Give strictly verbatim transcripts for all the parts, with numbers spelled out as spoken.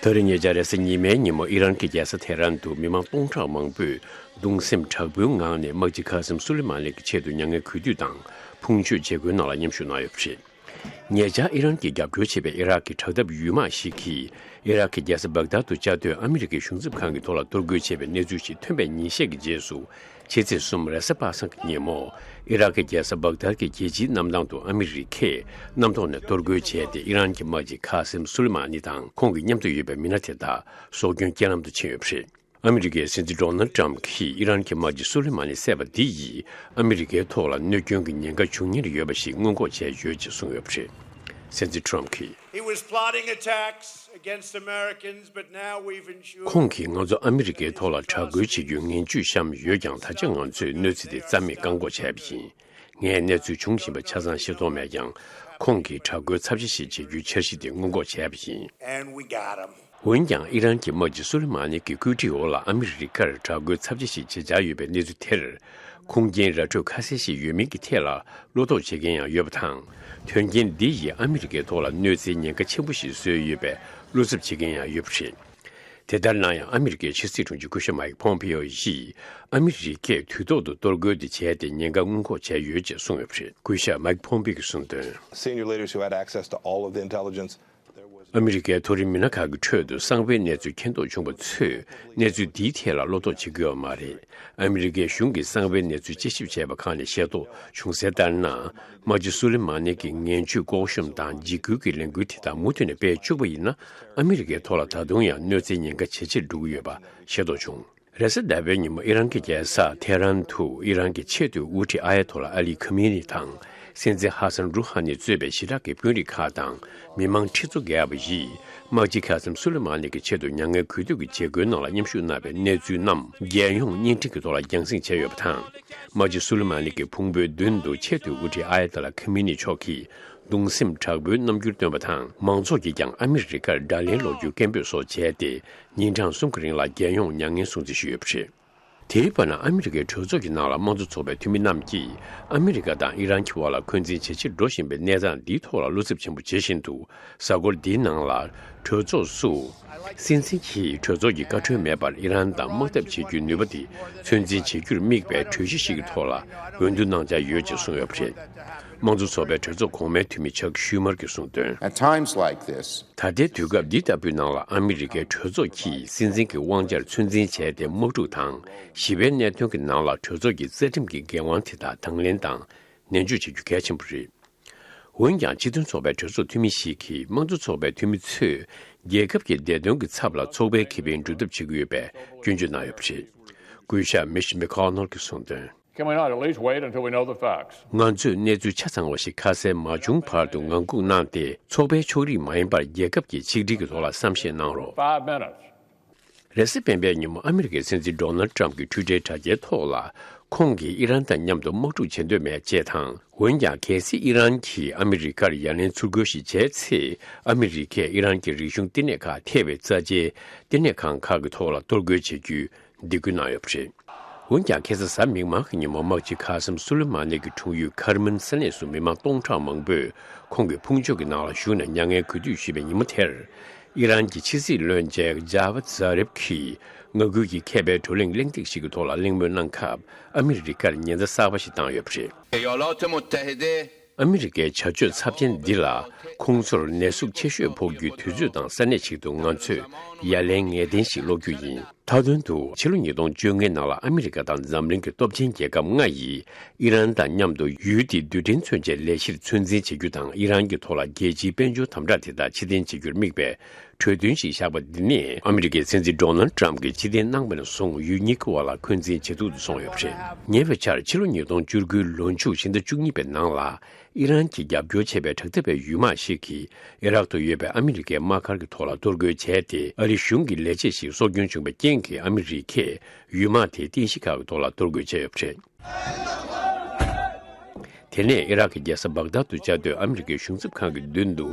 ད་རེས་ཉེ་ཆར་རེས་གཟའ་ཉི་མའི་ཉིན་མོ་ཨི་རན་གྱི་རྒྱལ་ས་ཐེ་རན་དུ་མི་མང་སྟོང་ཕྲག་མང་པོས་གདུང་སེམས་དྲག་པོའི་ངང་ནས་དམག་སྤྱི་ཁ་སིམ་སུ་ལི་མ་ནི་གི་ཆེད་དུ་མྱ་ངན་གུས་འདུད་དང་ཕུང་མཆོད་བྱེད་སྒོའི་ནང་ལ་མཉམ་ཞུགས་གནང་ཡོད་པ་རེད། ཉེ་ཆར་ཨི་རན་གྱིས་རྒྱབ་སྐྱོར་བྱེད་པའི་ཨི་རག་གི་དྲག་འཐབ་ཡུལ་དམག་ཞིག་གིས་ཨི་རག་གི་རྒྱལ་ས་བྷག་དཱད་དུ་བཅའ་སྡོད་ཨ་མི་རི་ཀའི་གཞུང་ཚབ་ཁང་གི་ཐོག་ལ་གཏོར་རྒོལ་བྱས་པའི་གནས་ཚུལ་ཞིག་ཐོན་པའི་ཉིན་ཤས་ཀྱི་རྗེས་སུ། ཕྱི་ཚེས་གསུམ་རེས་གཟའ་པ་སངས་ཀྱི་ཉིན་མོ། ཨི་རག་གི་རྒྱལ་ས་བྷག་དཱད་ཀྱི་རྒྱལ་སྤྱིའི་གནམ་ཐང་དུ་ཨ་མི་རི་ཀས་གནམ་ཐོག་ནས་གཏོར་རྒོལ་བྱས་ཏེ། ཨི་རན་གྱི་དམག་སྤྱི་ཁ་སིམ་སུ་ལི་མ་ནི་དང་ཁོང་གི་མཉམ་དུ་ཡོད་པའི་མི་སྣ་དེ་དག་སྲོག་སྐྱོན་རྐྱེན་ལམ་དུ་ཕྱིན་ཡོད་པ་རེད། ཨ་མི་རི་ཀའི་སྲིད་འཛིན་ཌོ་ནལ་ཏྲམ་གྱིས་ཨི་རན་གྱི་དམག་སྤྱི་སུ་ལེ་མ་ནི་བསད་པ་འདི་ཡིས་ཨ་མི་རི་ཀའི་ཐོག་ལ་གནོད་སྐྱོན་གྱི་ཉེན་ཁ་འབྱུང་ཉེན་ཡོད་པ་ཞིག་སྔོན་འགོག་བྱས་ཡོད་ཅེས་གསུངས་ཡོད་པ་རེད། སྲིད་འཛིན་ཏྲམ་གྱིས། He was plotting attacks against Americans, but now we've ensured ཁོང་གིས་ང་ཚོ་ཨ་མི་རི་ཀའི་ཐོག་ལ་དྲག་རྒོལ་བྱེད་རྒྱུའི་ངན་ཇུས་བཤམས་ཡོད་ཀྱང་། ད་ཆ་ང་ཚོས་གནོད་འཚེ་དེ་རྩ་མེད་བཀག་འགོག་བྱས་པ་ཡིན། ངས་གནས་ཚུལ་འབྱུང་བཞིན་པ་ཆ་ཚང་ཤེས་རྟོགས་མེད་ཀྱང་། ཁོང་གིས་དྲག་རྒོལ་ཚབས་ཆེ་ཞིག་བྱེད་རྒྱུའི་འཆར་གཞི་དེ་སྔོན་འགོག་བྱས་པ་ཡིན། And we got him. འོན་ཀྱང་ཨི་རན་གྱི་དམག་སྤྱི་སུ་ལེ་མ་ནི་གི་བཀོད་སྒྲིག་འོག་ལ་ཨ་མི་རི་ཀར་དྲག་རྒོལ་ཚབས་ཆེ་ཞིག་བྱེད་འཆར་ཡོད་པའི་གནས་ཚུལ་དེར། ཁུངས་སྐྱེལ་ར་འཕྲོད་ཁ་གསལ་ཞིག་ཡོད་མིན་གྱི་ཐད་ལ་བློ་དོགས་བྱེད་མཁན་ཡང་ཡོད་པ་དང་། དོན་རྐྱེན་འདི་ཡིས་ཨ་མི་རི་ཀའི་ཐོག་ལ་གནོད་འཚེའི་ཉེན་ཁ་ཆེན་པོ་ཞིག་བཟོས་ཡོད་པའི་བློ་འཚབ་བྱེད་མཁན་ཡང་ཡོད་པ་རེད། དེ་ལྟར་ན་ཡང་ཨ་མི་རི་ཀའི་ཕྱི་སྲིད་དྲུང་ཆེ་སྐུ་ཞབས་མའིག་ཕོམ་པེ་ཨོ་ཡིས་ཨ་མི་རི་ཀས་དུས་ཐོག་ཏུ་གཏོར་རྒོལ་དེ་བྱས་ཏེ་ཉེན་ཁ་སྔོན་འགོག་བྱས་ཡོད་ཅེས་གསུངས་ཡོད་པ་རེད། སྐུ་ཞབས་མའིག་ཕོམ་པེ་གིས་གསུངས་དོན། Senior leaders who had access to all of the intelligence. ཨ་མི་རི་ཀའི་མཐོ་རིམ་མི་སྣ་ཁག་གི་ཁྲོད་དུ་གསང་བའི་གནས་ཚུལ་མཁྱེན་རྟོགས་བྱུང་བ་ཚོས་གནས་ཚུལ་འདིའི་ཐད་ལ་བློ་དོགས་བྱེད་ཀྱི་ཡོད་མ་རེད། ཨ་མི་རི་ཀའི་གཞུང་གིས་གསང་བའི་གནས་ཚུལ་དཔྱད་ཞིབ་བྱས་པ་ཁག་ནས་ཤེས་རྟོགས་བྱུང་གསལ་ལྟར་ན། དམག་སྤྱི་སུ་ལེ་མ་ནི་གི་ངན་ཇུས་ལྐོག་ཤུམ་དང་འཇིགས་སྐུལ་གྱི་ལས་འགུལ་དེ་དག་མུ་མཐུད་ནས་སྤེལ་བཅུག་པ་ཡིན་ན། ཨ་མི་རི་ཀའི་ཐོག་ལ་ད་དུང་ཡང་གནོད་འཚེའི་ཉེན་ཁ་ཇེ་ཆེར་འགྲོ་གི་ཡོད་པ་ཤེས་རྟོགས་བྱུང་། རེས་གཟའ་ཟླ་བའི་ཉིན་མོ་ཨི་རན་གྱི་རྒྱལ་ས་ཐེ་རན་དུ་ཨི་རན་གྱི་ཆེས་མཐོའི་དབུ་ཁྲིད་ཨ་ཡ་ཐོ་ལ་ཨ་ལི་ཁ་མི་ནི་དང་། སྲིད་འཛིན་ཧ་སན་རུ་ཧ་ནི་གཙོས་པའི་ཞི་དྲག་གི་དཔོན་རིགས་ཁག་དང་མི་མང་ཁྲི་ཚོ་བརྒལ་བ་ཡིས། དམག་སྤྱི་ཁ་སིམ་སུ་ལེ་མ་ནི་གི་ཆེད་དུ་མྱ་ངན་གུས་འདུད་ཀྱི་བྱེད་སྒོའི་ནང་ལ་མཉམ་ཞུགས་གནང་བའི་གནས་ཚུལ་རྣམས་རྒྱལ་ཡོངས་བརྙན་འཕྲིན་གྱི་ཐོག་ལ་རྒྱང་སྲིང་བྱས་ཡོད་པ་དང་། དམག་སྤྱི་སུ་ལེ་མ་ནི་གི་ཕུང་པོའི་མདུན་དུ་ཆེས་མཐོའི་དབུ་ཁྲིད་ཨ་ཡ་ཐོ་ལ་ཁ་མི་ནི་མཆོག་གིས་གདུང་སེམས་དྲག་པོའི་རྣམ་འགྱུར་སྟོན་པ་དང་། མང་ཚོགས་ཀྱིས་ཀྱང་ཨ་མི་རི་ཀར་དགྲ་ལན་སློག་རྒྱུའི་སྐད་འབོད་སོགས་བྱས་ཏེ། ཉིན་གྲངས་གསུམ་གྱི་རིང་ལ་རྒྱལ་ཡོངས་མྱ་ངན་སྲུང་བརྩི་ཞུས་ཡོད་པ་རེད། དེའི་བར་ན་ཨ་མི་རི་ཀའི་གྲོས་ཚོགས་ཀྱི་ནང་ལ་དམངས་གཙོ་ཚོགས་པའི་འཐུས་མི་རྣམས་ཀྱིས་ཨ་མི་རི་ཀ་དང་ཨི་རན་གྱི་དབར་ལ་འཁོན་འཛིན་ཇེ་ཆེར་འགྲོ་བཞིན་པའི་གནས་སྟངས་འདིའི་ཐོག་ལ་བློ་འཚབ་ཆེན་པོ་བྱེད་བཞིན་འདུག་གཟའ་འཁོར་འདིའི་ནང་ལ་གྲོས་ཚོགས་སུ་སྲིད་འཛིན་གྱིས་གྲོས་ཚོགས་ཀྱི་བཀའ་འཁྲོལ་མེད་པར་ཨི་རན་དང་དམག་འཐབ་བྱེད་རྒྱུའི་ནུས་པ་དེ་ཚོད་འཛིན་བྱེད་རྒྱུར་དམིགས་པའི་གྲོས་གཞི་ཞིག་གི་ཐོག་ལ་འོས་བསྡུ་གནང་འཆར་ཡོད་ཅེས་གསུངས་ཡོད་པ་རེད། དམངས་གཙོ་ཚོགས་པའི་གྲོས་ཚོགས་གོང་མའི་འཐུས་མི་ཆག་ཤུ་མར་གྱིས་གསུངས་དོན། At times like this, ད་ལྟའི་དུས་སྐབས་འདི་ལྟ་བུའི་ནང་ལ་ཨ་མི་རི་ཀའི་གྲོས་ཚོགས་ཀྱིས་སྲིད་འཛིན་གྱི་དབང་ཆར་ཚོད་འཛིན་བྱས་ཏེ། དམག་འཁྲུག་དང་ཞི་བའི་གནད་དོན་གྱི་ནང་ལ་གྲོས་ཚོགས་ཀྱི་རྩ་ཁྲིམས་ཀྱི་འགན་དབང་དེ་དག་དང་ལེན་དང་ནན་བརྗོད་བྱེད་རྒྱུ་གལ་ཆེན་པོ་རེད། འོན་ཀྱང་། སྤྱི་མཐུན་ཚོགས་པའི་གྲོས་ཚོགས་འཐུས་མི་ཞིག་གིས་དམངས་གཙོ་ཚོགས་པའི་འཐུས་མི་ཚོས་རྒྱལ་ཁབ་ཀྱི་བདེ་དོན་གྱི་ཚབ་ལ་ཚོགས་པའི་ཁེ་ཕན་སྒྲུབ་ཐབས་བྱེད་ཀྱི་ཡོད་པའི་སྐྱོན་བརྗོད་གནང་ཡོད་པ་རེད། སྐུ་ཞབས་མིཆ་མེ་ཁོ་ནལ་གྱིས་གསུངས་དོན། Can we not at least wait until we know the facts? ང་ཚོས་གནས་ཚུལ་ཆ་ཚང་བ་ཞིག་ཁ་གསལ་མ་བྱུང་བར་དུ་ངང་སྒུག་གནང་སྟེ། ཚོགས་པའི་ཕྱོགས་རིས་མ་ཡིན་པར་རྒྱལ་ཁབ་ཀྱི་ཆིག་སྒྲིལ་གྱི་ཐོག་ལ་བསམ་ཤེས་གནང་རོགས། Five minutes. རེས་གཟའ་སྤེན་པའི་ཉིན་མོ་ཨ་མི་རི་ཀའི་སྲིད་འཛིན་ཌོ་ནལ་ཏྲམ་གྱི་ཊུའི་ཊར་དྲ་རྒྱའི་ཐོག་ལ། ཁོང་གིས་ཨི་རན་དང་མཉམ་དུ་དམག་འཁྲུག་བྱེད་འདོད་མེད་ཅེས་དང་། འོན་ཀྱང་། གལ་སྲིད་ཨི་རན་གྱིས་ཨ་མི་རི་ཀར་ཡ་ལན་ཚུར་རྒོལ་ཞིག་བྱས་ཚེ། ཨ་མི་རི་ཀས་ཨི་རན་གྱི་རིག་གཞུང་བསྟི་གནས་ཁག་ཐེ་བའི་རྩ་ཆེའི་བསྟི་གནས་ཁང་ཁག་གི་ཐོག་ལ་གཏོར་རྒོལ་བྱེད་རྒྱུའི་སྡིགས་སྐུལ་གནང་ཡོད་པ་རེད། འོན་ཀྱང་། ཁ་སང་གཟའ་མིག་དམར་གྱི་ཉིན་མོ་དམག་སྤྱི་ཁ་སིམ་སུ་ལེ་མ་ནི་གི་འཁྲུངས་ཡུལ་ཁར་མན་ས་གནས་སུ་མི་མང་སྟོང་ཕྲག་མང་པོས་ཁོང་གི་ཕུང་མཆོད་ཀྱི་ནང་ལ་ཞུགས་ནས་མྱ་ངན་གུས་འདུད་ཞུས་པའི་ཉིན་མོ་དེར། ཨི་རན་གྱི་ཕྱི་སྲིད་བློན་ཆེན་ཇ་ཝད་ཛ་རེབ་ཀྱིས་མངའ་ཁུལ་གྱི་མཁས་པའི་བགྲོ་གླེང་གླེང་སྟེགས་ཤིག་གི་ཐོག་ལ་གླེང་མོལ་གནང་སྐབས། ཨ་མི་རི་ཀར་ཉེན་བརྡ་གསར་པ་ཞིག་བཏང་ཡོད་པ་རེད། ایالات متحده ཨ་མི་རི་ཀའི་བྱ་སྤྱོད་ཚབས་ཆེན་འདི་ལ། ཁོང་ཚོར་ནད་ཟུག་ཆེ་ཤོས་ཕོག་རྒྱུའི་དུས་ཚོད་དང་ས་གནས་ཤིག་ཏུ་ང་ཚོས་ཡ་ལན་ངེས་གཏན་ཞིག་སློག་རྒྱུ་ཡིན། མཐའ་དོན་དུ། ཕྱི་ལོ་ཉིས་སྟོང་བཅོ་ལྔའི་ནང་ལ་ཨ་མི་རི་ཀ་དང་འཛམ་གླིང་གི་སྟོབས་ཆེན་རྒྱལ་ཁབ་ལྔ་ཡིས་ཨི་རན་དང་མཉམ་དུ་ཡུལ་དེའི་རྡུལ་ཕྲན་མཚོན་ཆའི་ལས་གཞིར་ཚོད་འཛིན་བྱེད་རྒྱུ་དང་། ཨི་རན་གྱི་ཐོག་ལ་རྒྱལ་སྤྱིའི་དཔལ་འབྱོར་དམ་དྲག་དེ་དག་ཕྱིར་འཐེན་བྱེད་རྒྱུར་དམིགས་པའི་གྲོས་མཐུན་ཞིག་བཞག་པ་འདི་ནས། ཨ་མི་རི་ཀའི་སྲིད་འཛིན་ཌོ་ནལ་ཏྲམ་གྱིས་ཕྱིར་འཐེན་གནང་བ་ནས་བཟུང་། ཡུལ་གཉིས་ཀྱི་དབར་ལ་འཁོན་འཛིན་ཇེ་སྡུག་ཏུ་སོང་ཡོད་པ་རེད། ཉེ་བའི་ཆར། ཕྱི་ལོ་ཉིས་སྟོང་བཅུ་དགུའི་ལོ་མཇུག་ཕྱི་ཟླ་བཅུ་གཉིས་པའི་ནང་ལ། ཨི་རན་གྱིས་རྒྱབ་སྐྱོར་བྱས་པའི་དྲག་འཐབ་པའི་ཡུལ་དམག་ཞིག་གིས་ཨི་རག་ཏུ་ཡོད་པའི་ཨ་མི་རི་ཀའི་དམག་སྒར་གྱི་ཐོག་ལ་གཏོར་རྒོལ་བྱས་ཏེ། ཨ་རིའི་གཞུང་གི་ལས་བྱེད་ཞིག་སྲོག་སྐྱོན་བྱུང་བའི་རྐྱེན་གྱིས། ཨ་མི་རི་ཀས་ཡུལ་དམག་དེའི་རྟེན་གཞི་ཁག་གི་ཐོག་ལ་གཏོར་རྒོལ་བྱས་ཡོད་པ་རེད། དེ་ནས་ཨི་རག་གི་རྒྱལ་ས་བག་དཱད་དུ་བཅའ་སྡོད་ཨ་མི་རི་ཀའི་གཞུང་ཚབ་ཁང་གི་མདུན་དུ་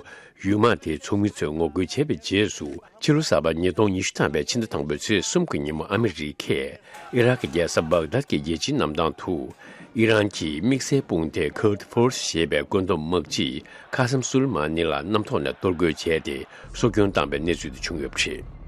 ཡུལ་དམག་དེའི་ཚོགས་མི་ཚོས་ངོ་རྒོལ་བྱས་པའི་རྗེས་སུ། ཕྱི་ལོ་གསར་པ་ཉིས་སྟོང་ཉི་ཤུ་ཐམ་པའི་ཕྱི་ཟླ་དང་པོའི་ཚེས་གསུམ་གྱི་ཉིན་མོ་ཨ་མི་རི་ཀས་ཨི་རག་གི་རྒྱལ་ས་བག་དཱད་ཀྱི་རྒྱལ་སྤྱིའི་གནམ་ཐང་དུ། ཨི་རན་གྱི་དམིགས་བསལ་དཔུང་སྡེ་Quds Force ཞེས་པའི་བཀོད་འདོམས་དམག་སྤྱི་ཁ་སམ་སུལ་མ་ནི་ལ་གནམ་ཐོག་ནས་གཏོར་རྒོལ་བྱས་ཏེ། སྲོག་སྐྱོན་བཏང་པའི་གནས་ཚུལ་དེ་བྱུང་ཡོད་པ་རེད།